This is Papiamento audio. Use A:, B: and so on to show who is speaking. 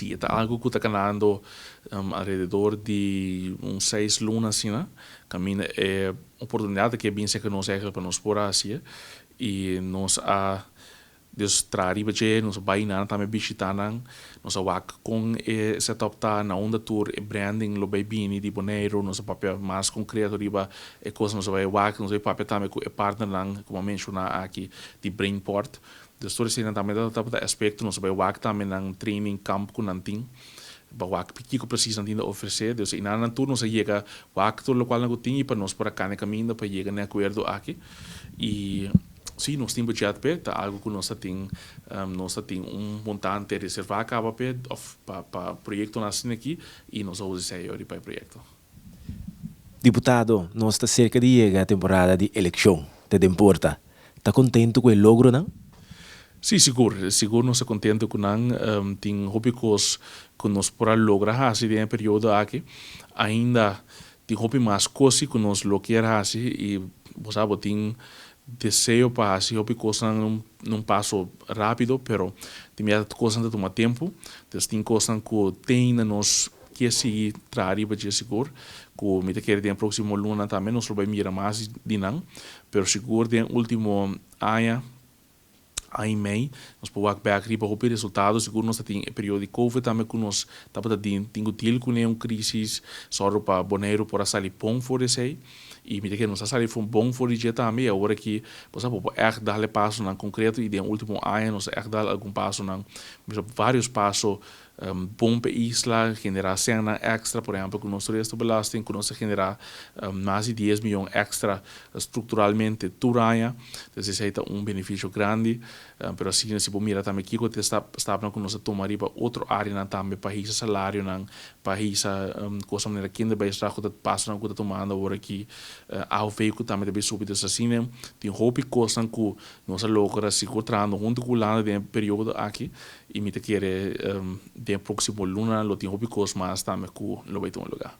A: Si, ta algo ku ta kanando alrededor di un 6 luna asina, kaminda e oportunidat ku a bin serka nos eigenlijk pa nos por hasi i nos a dus traha riba dje. Nos bai nan tambe bishitá nan, nos a wak kon e setup ta, na unda tur e branding lo bai bini di Boneiru. Nos a papia mas konkreto riba e kos, nos bai wak, nos bai papia tambe ku e partner nan, komo menshoná aki, di Brainport. Dus tur esei tambe ta aspekto. Nos bai wak tambe nan training camp ku nan tin, pa wak kiko presis nan tin di ofresé. Dus i nan tur nos a yega wak tur lokual nan tin pa nos por a kana kaminda pa yega na akuerdo aki. I si, nos tin budget p'e, ta algo ku nos tin un montante reservá kaba p'e òf pa proyekto asina aki i nos a usa esei pa e proyekto.
B: Diputado, nos ta serka di yega e temporada di elekshon, te den porta. Ta kontentu ku e logro, no?
A: Si, sigur. Sigur nos ta kontentu ku nan. Tin hopi kos ku nos por a logra hasi den e periodo aki. Ainda tin hopi mas kos ku nos lo ke hasi i bo sabi, tin deseo pa hasi hopi kos num paso rápido, pero tin kos ta tuma tempu. Anto tin kos ku tin na nos ke sigui traha riba dje sigur, ku mi ta kere den próksimo luna tambe nos lo bai mira mas di nan, pero sigur den último aña, aña i mei, nos por wak bèk riba hopi resultado. Sigur nos tin e periodo di COVID tambe ku nos tabata tin ku deal ku un krísis, sòru pa Boneiru por a sali bon for di esei i mi ta kere nos a sali bon for di dje tambe. I awor aki bo sa por echt dal pasonan konkreto i den último aña nos echt dal algun pasonan, vários paso bon pa isla, generá sèn èkstra, por ehèmpel, ku nos toeristenbelasting, ku nos a generá mas di 10 mion èkstra strukturalmente tur aña. Anto, esei ta un benefisio grandi, pero asina, si bo mira tambe kiko ta stap ku nos a tuma riba otro área tambe pa hisa salarionan, pa hisa kos manera kinderbijslag, ku ta pasonan ku ta tumando awor aki, AOV ku tambe ta subi. Anto, asina, tin hopi kos ku nos a logra sigur trahando huntu ku Hulanda den e periodo aki i mi ta kere den próksimo luna lo tin hopi kos mas tambe ku lo bai tuma lugá.